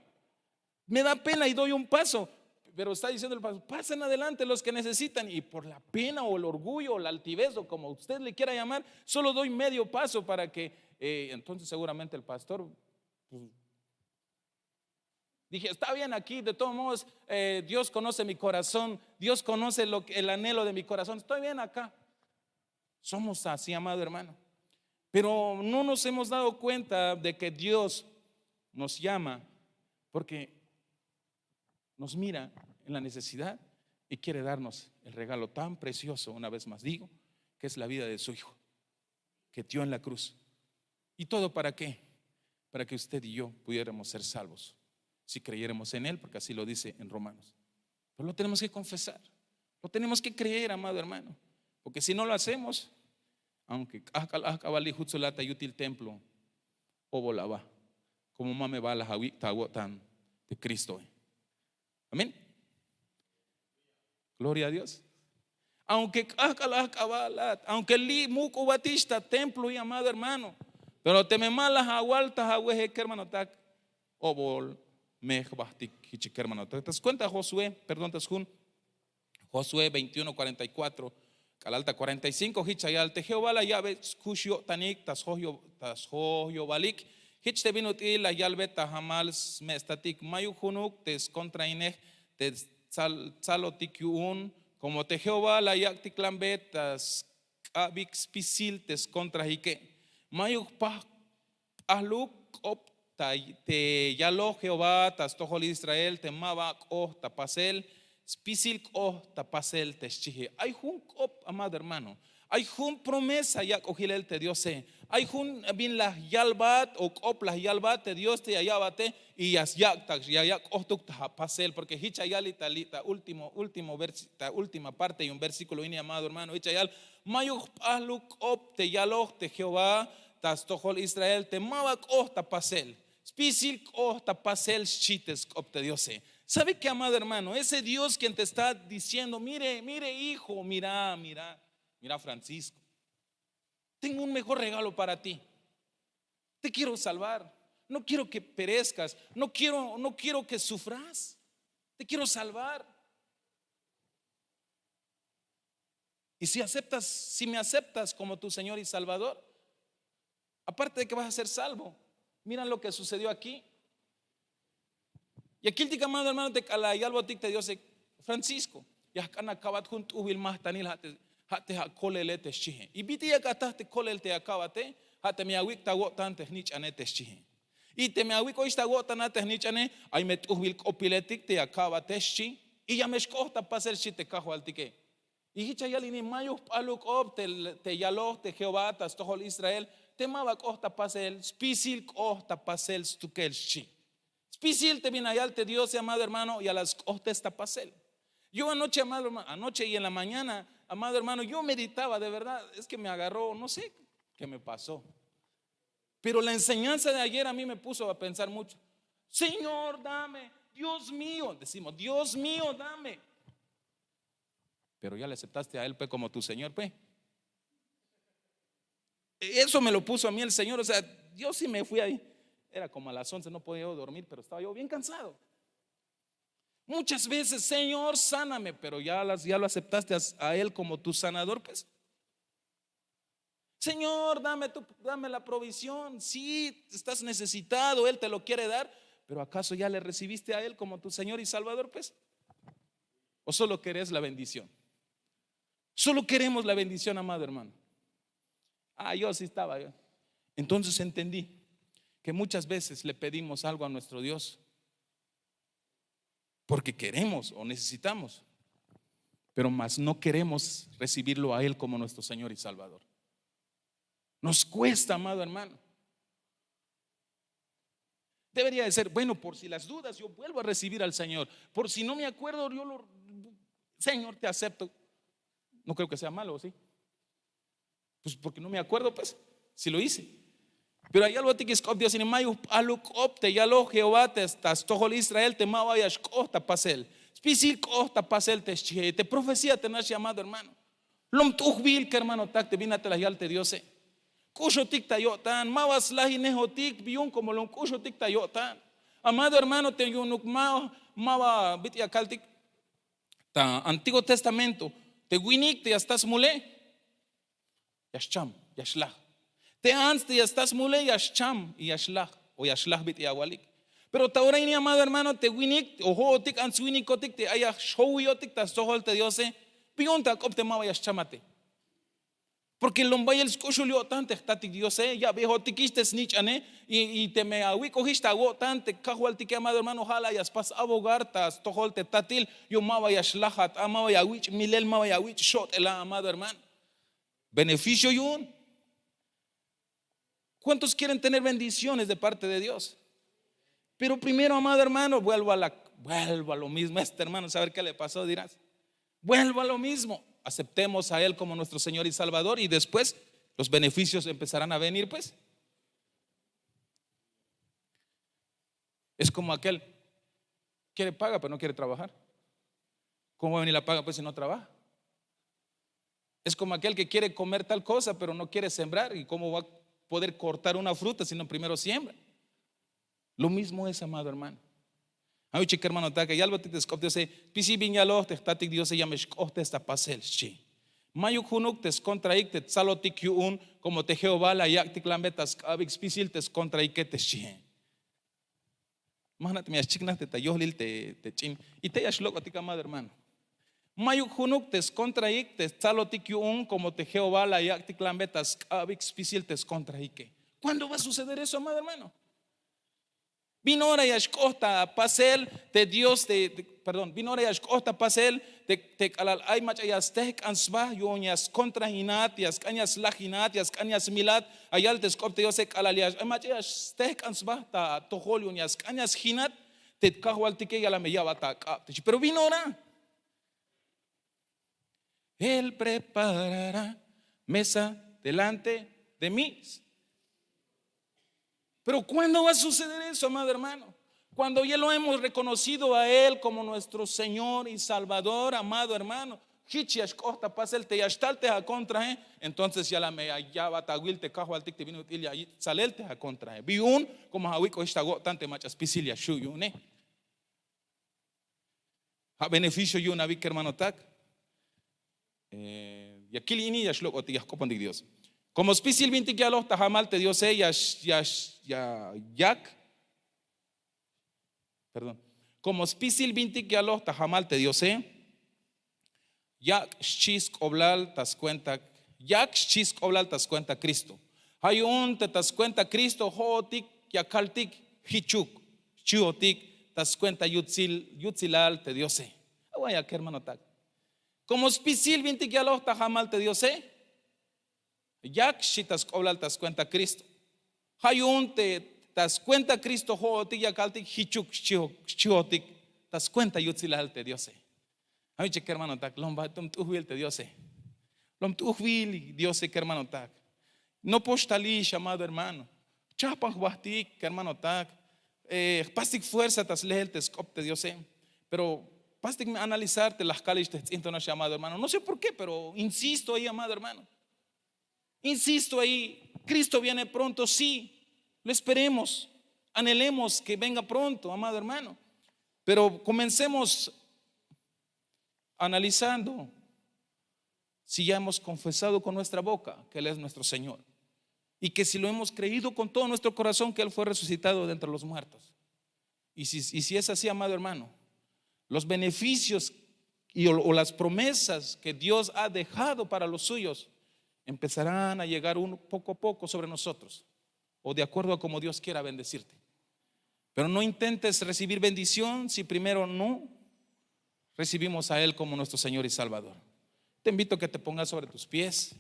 Me da pena y doy un paso, pero está diciendo el pastor: "Pasen adelante los que necesitan". Y por la pena o el orgullo o la altivez o como usted le quiera llamar, solo doy medio paso para que, eh, entonces seguramente el pastor, pues, dije: "Está bien aquí, de todos modos, eh, Dios conoce mi corazón, Dios conoce lo que- el anhelo de mi corazón, estoy bien acá". Somos así, amado hermano. Pero no nos hemos dado cuenta de que Dios nos llama porque nos mira en la necesidad y quiere darnos el regalo tan precioso, una vez más digo, que es la vida de su Hijo, que dio en la cruz. ¿Y todo para qué? Para que usted y yo pudiéramos ser salvos, si creyéramos en Él, porque así lo dice en Romanos. Pero lo tenemos que confesar, lo tenemos que creer, amado hermano, porque si no lo hacemos, aunque k'ahk'al ahk'abal li' jutsulat ta yutil templo, obol aba, como ma me ba la awik' ta awo'tan te Cristoe. Amén. Gloria a Dios. Aunque k'ahk'al ahk'abalat, aunque li' muk'ubatix ta templo, llamado hermano, pero teme ma la awal ta aweje, kermanotak, obol me jbahtik, jich kermanotak. Ta skuenta Josué, perdón, ta sjun Josué veintiuno cuarenta y cuatro k'alal ta cuarenta y cinco, jich la yal te Jehová la ya'be skux yo'tanik ta sjoyo- ta sjoyobalik. Jich te bin ut'il la yalbe ta jamal sme'estatik: "Mayuk junuk te skontrainej te stsal- tsalotik yu'un Komo te jehová la yak'tiklanbe ta sk'abik spisil te skontrajike. Mayuk jpaj p'ajluk k'op te yaloj jehová ta stojol israel te ma ba k'oht ta pasel spisil k'oht ta pasel te xchije. Ay jun k'op amado hermano, ay jun promesa yak'ojilel te diose. Ay jun bin la yalbat o k'op la yalbat te dios te ya ya'bate y ya yak' k'ohtuk ta pasel porke hich ya yal li' ta última parte yu'un versíkulo ini amado hermano hich ya yal. Mayuk jp'ajluk k'op te yaloj te jehová ta stojol israel te ma ba k'oht ta pasel spisil k'oht ta pasel xchi te sk'op te diose. Sabe ke amado hermano ese dios kien te está diciendo mire mire hijo mira mira mira francisco, tengo un mejor regalo para ti. Te quiero salvar. No quiero ke perezkas. No quiero ke sufras. Te quiero salvar. Y si aceptas si me aceptas komo tu señor y salvador, aparte de ke vas a ser salvo. Mira lo ke sucedió akí. Ya kiltik amado hermano te k'alal yalbotik te diose, francisco, ya jk'an akabat jun t'ujbil mahtanil ha' te akolele te xchihe. Y bit'il yak ataj te kolel te akabate? Ha' teme ya awik' ta awo'tan te jnich'ane te xchihe. Y teme awik'ohix ta awo'tana te jnich'ane, ay me t'ujbil k'opiletik te akabate xchi. Y ya me xk'oht ta pasel xchi te kajwaltike. Y hich ya yal ini mayuk jp'aluk k'op te yaloj te jehová ta stojol israel, te ma ba k'oht ta pasel spisil k'oht ta pasel stukel xchi. Spisil te bin la yal te diose amado hermano ya la sk'ohtes ta pasel. Yo anoche amado hermano anoche y en la mañana, amado hermano yo meditaba de verdad es ke me agarró no sé ke me pasó. Pero la enseñanza de ayer a mi me puso a pensar mucho. Señor dame, dios mío decimos dios mío dame. Pero ya le aceptaste a él pues komo tu señor pues. Eso me lo puso a mi el señor o sea, yo si me fui ahí. Era komo a las once no podía yo dormir pero estaba yo bien kansado. Muchas veces señor sáname pero ya lo aceptaste a él komo tu sanador pues. Señor dame la provisión si estás necesitado él te lo kiere dar. Pero akaso ya le recibiste a él komo tu señor y salvador pues? O solo keres la bendición? Solo keremos la bendición amado hermano. Ah yo si estaba yo. Entonces entendí ke muchas veces le pedimos algo a nuestro dios porke keremos o necesitamos, pero mas no keremos resibirlo a él komo nuestro señor y salvador. Nos kuesta amado hermano. Deberia de ser bueno por si las dudas yo vuelvo a resibir al señor. Por si no me akuerdo yo lo señor te acepto. No kreo ke sea malo o si? Pues porke no me akuerdo pues si lo hice. Pero ay algo atik sk'op dios ini mayuk jp'aluk k'op te yaloj jehová ta stojol israel te ma ba ya xk'oht ta pasel. Spisil k'oht ta pasel te xchije te profecía te nax llamado hermano. Lom t'ujbil kermanotak te bin a te la yal te diose. K'uxotik ta yo'tan ma ba slajinejotik bi yu'un komo lom k'uxotik ta yo'tan. Amado hermano te yu'unuk ma ba bit'il ya kaltik ta antiguo testamento, te winik te ya sta smule ya xcham, ya xlaj. Te ants te ya sta smule ya xcham y ya xlaj o ya xlaj bit'il ya awalik. Pero ta ora ini amado hermano te winik o ho'otik ants winikotik te ay ya xjowiyotik ta stojol te diose, bi yu'un ta ak'op te ma ba ya xchamate. Porke lom bayel sk'uxul yo'tan te jtatik diose ya'bejotikix te snich'ane. Y teme awik'ojix ta awo'tan te kajwaltike amado hermano ha la ya spas abogar ta stojol te tatil yu'un ma ba ya xlajat a ma ba ya awich' milel ma ba ya awich' xo'tel a amado hermano. Beneficio yu'un. Kuántos kieren tener bendiciones de parte de dios? Pero primero amado hermano vuelvo a lo mismo este hermano saber ke le paso dirás. Vuelvo a lo mismo. Aceptemos a él komo nuestro señor y salvador y después los beneficios empezarán a venir pues. Es komo akel kiere paga pero no kiere trabajar. Komo va a venir la paga pues si no trabaja? Es komo akel ke kiere komer tal kosa pero no kiere sembrar y komo va a poder kortar una fruta si no primero siembra? Lo mismo es amado hermano. Ay uchik hermanotak ya yalbotik te sk'op diose, spisil bin yaloj te jtatik diose ya me xk'ohtes ta pasel xchi. Mayuk junuk te skontraik te tsalotik yu'un komo te jehová la yak'tiklanbe ta sk'abik spisil te skontraike te xchihe. Ma jna' teme ya xchiknaj te ta yohlil te ch'in y te ya xlok'otik amado hermano. Mayuk junuk te skontraik te stsalotik yu'un, komo te Jehová la yak'tik lambe ta sk'abik spisil te skontraike. ¿Cuándo va a suceder eso, amado hermano? Bin ora ya xk'oht ta pasel te Dios te, te- perdón, bin ora ya xk'oht ta pasel te, te k'alal ay mach'a ya stehk'an sba yu'un ya skontrajinat, ya sk'an ya slajinat, ya sk'an ya smilat. Ayal te sk'op te Diose, k'alal ya ay mach'a ya stehk'an sba ta atojol yu'un ya sk'an ya sjinat te kajwaltike, ya la me ya'bat ak'ab te xi. Pero bin ora Él preparará mesa delante de mí. Pero ¿cuándo va a suceder eso, amado hermano? Cuando ya lo hemos reconocido a Él como nuestro Señor y Salvador, amado hermano. Jich ya xk'oht ta pasel te ya xtal te akontrae, entonces ya la me ya'bat awil te kajwaltik te bin ut'il ya yich' tsalel te akontrae. Bi yu'un, komo awik'ojix ta awo'tan te mach'a spisil ya xju' yu'une. Ja' beneficio yu'un awik, kermanotak. Eh, ya kil ini ya xlok'otik, ya jk'opontik Dios. Komo spisil bintik yaloj ta jamal te Diose, ya x- ya x- ya yak. Perdón. Komo spisil bintik yaloj ta jamal te Diose, yak xchi sk'oblal ta skuenta, yak xchi sk'oblal ta skuenta Cristo. Ja' yu'un te ta skuenta Cristo jo'otik ya kaltik, jichuk xchihotik ta skuenta yutsil, yutsilal te Diose. Awa'iya, kermanotak. Komo spisil bintik yaloj ta jamal te Diose, yak xchi ta sk'oblal ta skuenta Cristo. Ja' yu'un te ta skuenta Cristo jo'otik ya kaltik, jichuk xchiho- xchihotik ta skuenta yutsilal te Diose. Ay, che, kermanotak, lom ba, lom t'ujbil te Diose. Lom t'ujbil Diose, kermanotak. Nopox talix, amado hermano. Chajpan jbajtik, kermanotak. Eh, jpastik fuerza ta sleel te sk'op te Diose. Pero jpastik me analizar te la jkalix te jts'in to nax, amado hermano. No sé por qué, pero insisto ahí, amado hermano. Insisto ahí, Cristo viene pronto, sí. Lo esperemos, anhelemos que venga pronto, amado hermano. Pero comencemos analizando si ya hemos confesado con nuestra boca que Él es nuestro Señor y que si lo hemos creído con todo nuestro corazón que Él fue resucitado de entre los muertos. Y si, y si es así, amado hermano, los beneficios y, o, o las promesas que Dios ha dejado para los suyos empezarán a llegar uno, poco a poco sobre nosotros, o de acuerdo a como Dios quiera bendecirte. Pero no intentes recibir bendición si primero no recibimos a Él como nuestro Señor y Salvador. Te invito a que te pongas sobre tus pies.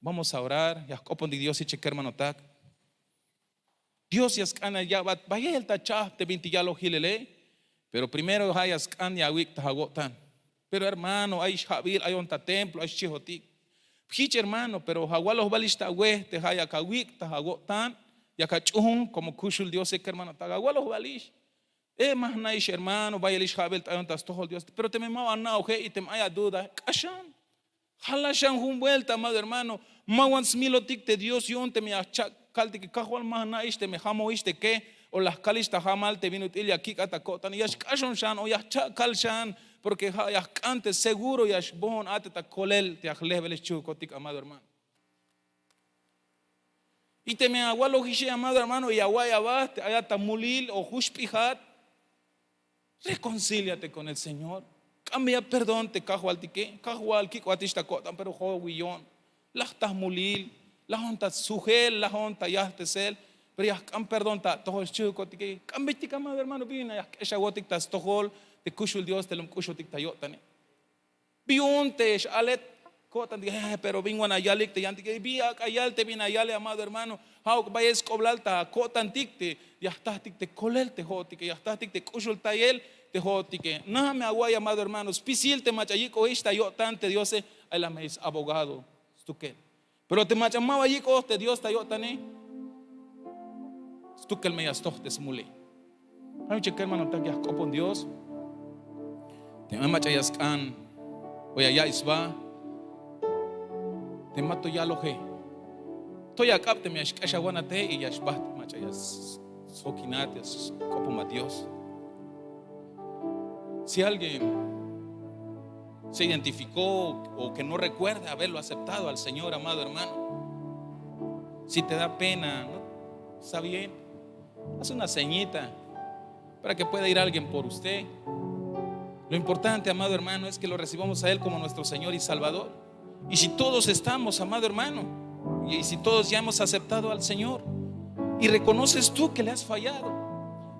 Vamos a orar. Ya jk'opontik Dios, ichek, kermanotak. Dios ya sk'an ya ya'bat bayel ta chajp te bintik yaloj jilele. Pero primero ja' ya sk'an ya awik' ta awo'tan. Pero hermano, ay ix ja'bil ayon ta templo, ay xchihotik. Jich hermano, pero awalojbalix ta awe te ja' yak awik' ta awo'tan, yak ach'uun komo kuxul Diose, kermanotak, awalojbalix. E, ma jna'ix hermano, bayel ix ja'bil t'ayon ta stojol Dios, pero teme ma ba ana'oje y teme ay aduda, k'axan. Jala xan jun vuelta, amado hermano. Ma wan smilotik te Dios yu'un teme ya jcha'kaltik Kajwal, ma jna'ix teme jamojix te ke o la jkalix ta jamal te bin ut'il ya kik'at ta ko'tan, ya xk'axon xan o ya jcha'kal xan, porque ja' ya jk'an te seguro ya xboon a te ta kolel te ya jlejbel xchihukotik, amado hermano. Y teme awalojixe, amado hermano, y awa'iy aba te ayat ta mulil o juxp'ijat, reconcíliate con el Señor. K'ambeya perdón te Kajwaltike. Kajwal, kik'otix ta ko'tan, pero jowiyon. La jta mulil, lajon ta sujel, lajon ta yajtesel, pero ya jk'an perdón ta atojol xchihukotik. K'ambetik, amado hermano, bin a ya jk'exawotik ta stojol te kuxul Dios te lum k'uxotik ta yo'tane. Bi yu'un te x-alet ko'tantik, eh, pero bin wan ayalik te yantik, bi ak'a yal te bin ayale, amado hermano. Ja'uk bayel sk'oblal ta ko'tantik te ya jtatik te kolel te jo'otike, ya jtatik te k'uxultayel te jo'otike. Nax me awa'iy, amado hermano, spisil te mach'a yik'ojix ta yo'tan te Diose, ay la me abogado stukel. Pero te mach'a ma ba yik'oj te Dios ta yo'tane, stukel me ya stoj te smule. Ay, ichek, kermanotak, ya jk'opon Dios. Teme mach'a ya sk'an o ya ya'iy sba, te ma to yaloje. Toy ak'ab teme ya xk'exawanate y ya xbajt mach'a ya s- sjokinat, ya sk'opomat Dios. Si alguien se identificó o que no recuerda haberlo aceptado al Señor, amado hermano, si te da pena, ¿no? Está bien. Haz una señita para que pueda ir alguien por usted. Lo importante, amado hermano, es que lo recibamos a Él como nuestro Señor y Salvador. Y si todos estamos, amado hermano, y si todos ya hemos aceptado al Señor, y reconoces tú que le has fallado,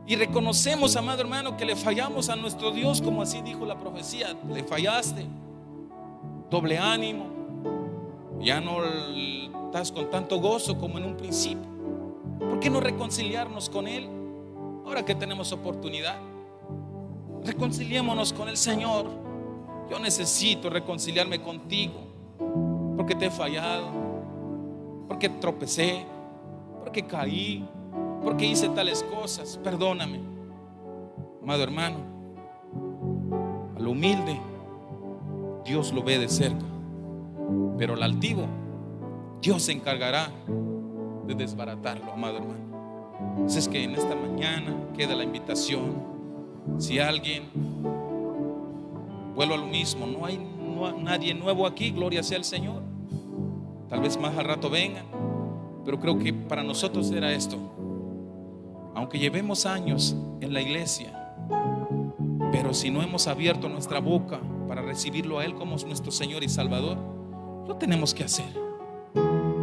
y reconocemos, amado hermano, que le fallamos a nuestro Dios, como así dijo la profecía, le fallaste, doble ánimo, ya no estás con tanto gozo como en un principio. ¿Por qué no reconciliarnos con Él ahora que tenemos oportunidad? Reconciliémonos con el Señor. Yo necesito reconciliarme contigo, porque te he fallado, porque tropecé, porque caí, porque hice tales cosas. Perdóname, amado hermano. Al humilde, Dios lo ve de cerca, pero al altivo, Dios se encargará de desbaratarlo, amado hermano. Así es que en esta mañana queda la invitación. Si alguien, vuelvo a lo mismo, no hay nue- nadie nuevo aquí, gloria sea al Señor. Tal vez más al rato vengan, pero creo que para nosotros era esto. Aunque llevemos años en la iglesia, pero si no hemos abierto nuestra boca para recibirlo a Él como nuestro Señor y Salvador, lo tenemos que hacer.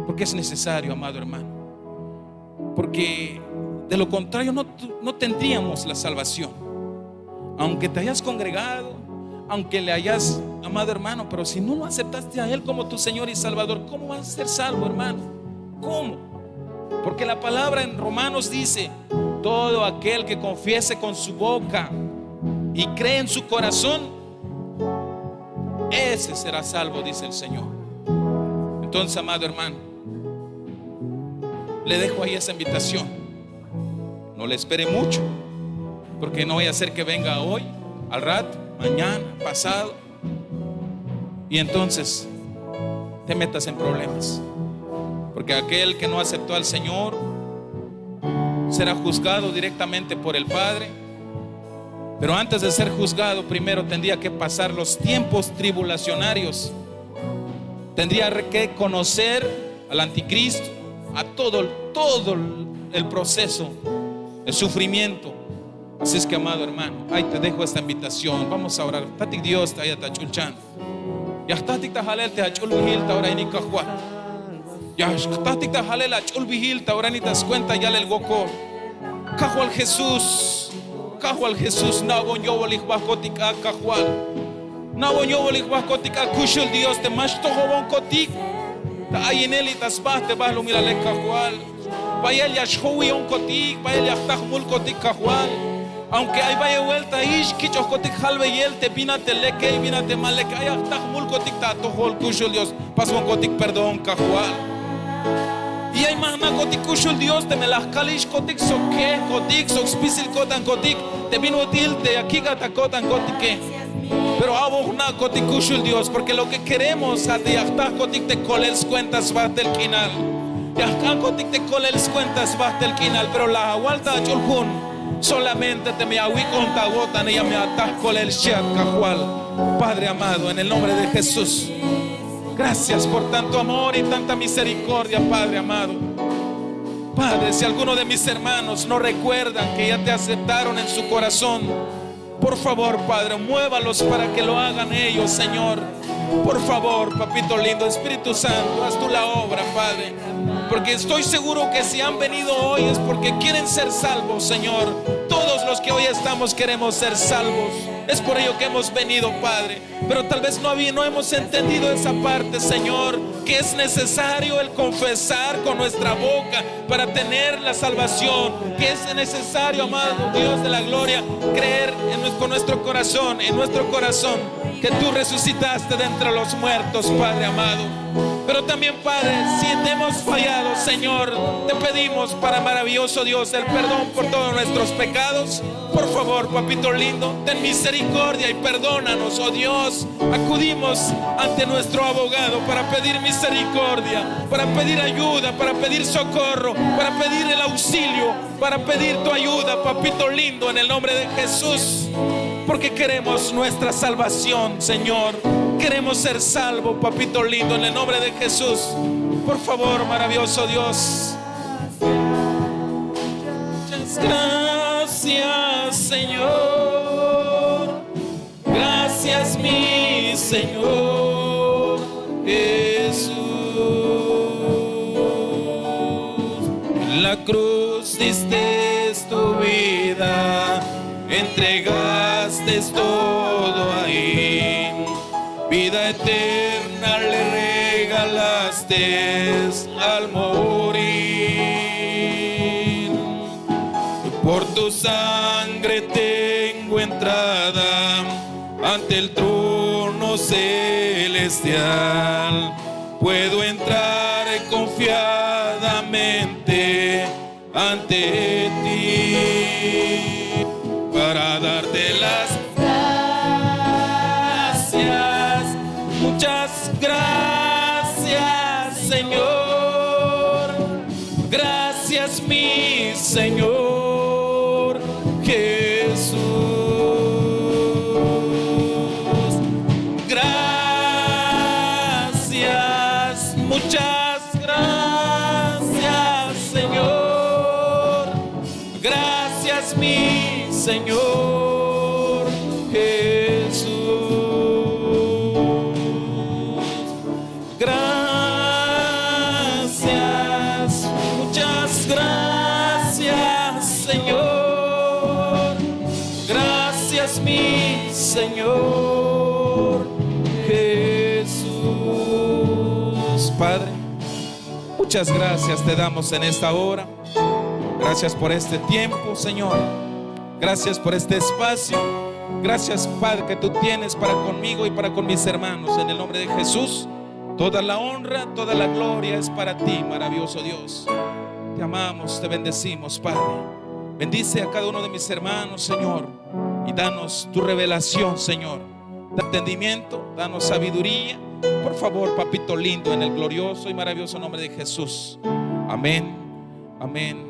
Porque es necesario, amado hermano. Porque de lo contrario no, tu- no tendríamos la salvación. Aunque te hayas congregado, aunque le hayas amado, hermano, pero si no lo aceptaste a Él como tu Señor y Salvador, ¿cómo vas a ser salvo, hermano? ¿Cómo? Porque la palabra en Romanos dice: "Todo aquel que confiese con su boca y cree en su corazón, ese será salvo", dice el Señor. Entonces, amado hermano, le dejo ahí esa invitación. No le espere mucho, porque no vaya a ser que venga hoy, al rato, mañana, pasado, y entonces te metas en problemas. Porque aquel que no aceptó al Señor será juzgado directamente por el Padre. Pero antes de ser juzgado, primero tendría que pasar los tiempos tribulacionarios. Tendría re- que conocer al anticristo, a todo, todo el proceso de sufrimiento. Así es que, amado hermano, ahí te dejo esta invitación. Vamos a orar. Jtatik Dios te ayat ach'ul chan. Ya jtatik ta jalel te ach'ul bijil ta ora ini, Kajwal. Ya jtatik ta jalel ach'ul bijil ta ora ini ta skuenta yalel wokol. Kajwal Jesús, Kajwal Jesús, na'bon yo'bolik jbajkotik a, Kajwal. Na'bon yo'bolik jbajkotik a, kuxul Dios, te ma xtojobonkotik ta ayinel y ta sba te balumilale, Kajwal. Bayel ya xjowionkotik, bayel ya jta jmulkotik, Kajwal. Aunque ay bayel buelta ix kich'ojkotik jalbeyel te bin a te leke y bin a te ma leke, ay ya jta jmulkotik ta atojol, kuxul Dios, pasbonkotik perdón, Kajwal. Y ay ma jna'kotik, kuxul Dios, teme la jkalixkotik sok kejkotik, sok spisil ko'tankotik te bin ut'il te ya kik'at ta ko'tankotike. Pero a'bon jna'kotik, kuxul Dios, porque lo que queremos a te ya jtakotik te kolel skuenta sbajtel k'inal. Ya jk'ankotik te kolel skuenta sbajtel k'inal, pero la awal ta ach'ul jun. Solamente teme ya awik'on ta awo'tan, ya me ataj kolel, xchiat Kajwal. Padre amado, en el nombre de Jesús, gracias por tanto amor y tanta misericordia, Padre amado. Padre, si alguno de mis hermanos no recuerdan que ya te aceptaron en su corazón, por favor, Padre, muévalos para que lo hagan ellos, Señor. Por favor, Papito lindo, Espíritu Santo, haz tú la obra, Padre. Porque estoy seguro que si han venido hoy es porque quieren ser salvos, Señor. Todos los que hoy estamos queremos ser salvos. Es por ello que hemos venido, Padre. Pero tal vez no, habí- no hemos entendido esa parte, Señor, que es necesario el confesar con nuestra boca para tener la salvación, que es necesario, amado Dios de la gloria, creer en nues- con nuestro corazón, en nuestro corazón, que tú resucitaste de entre los muertos, Padre amado. Pero también, Padre, si te hemos fallado, Señor, te pedimos, para maravilloso Dios, el perdón por todos nuestros pecados. Por favor, Papito lindo, ten misericordia y perdónanos, oh Dios. Acudimos ante nuestro abogado para pedir misericordia, para pedir ayuda, para pedir socorro, para pedir el auxilio, para pedir tu ayuda, Papito lindo, en el nombre de Jesús. Porque queremos nuestra salvación, Señor. Queremos ser salvos, Papito lindo, en el nombre de Jesús. Por favor, maravilloso Dios. Muchas gracias, Señor. Mi Señor Jesús, en la cruz diste tu vida, entregaste todo ahí. Vida eterna le regalaste al morir. Por tu sangre tengo entrada ante el trono celestial. Puedo entrar confiadamente ante ti para darte las gracias. Muchas gracias, Señor. Gracias, mi Señor Jesús. Gracias, muchas gracias, Señor. Gracias, mi Señor Jesús. Gracias, muchas gracias, Señor. Gracias, mi Señor Jesús. Padre, muchas gracias te damos en esta hora. Gracias por este tiempo, Señor. Gracias por este espacio. Gracias, Padre, que tú tienes para conmigo y para con mis hermanos. En el nombre de Jesús, toda la honra, toda la gloria es para ti, maravilloso Dios. Te amamos, te bendecimos, Padre. Bendice a cada uno de mis hermanos, Señor, y danos tu revelación, Señor. Da entendimiento, danos sabiduría. Por favor, papito lindo, en el glorioso y maravilloso nombre de Jesús. Amén. Amén.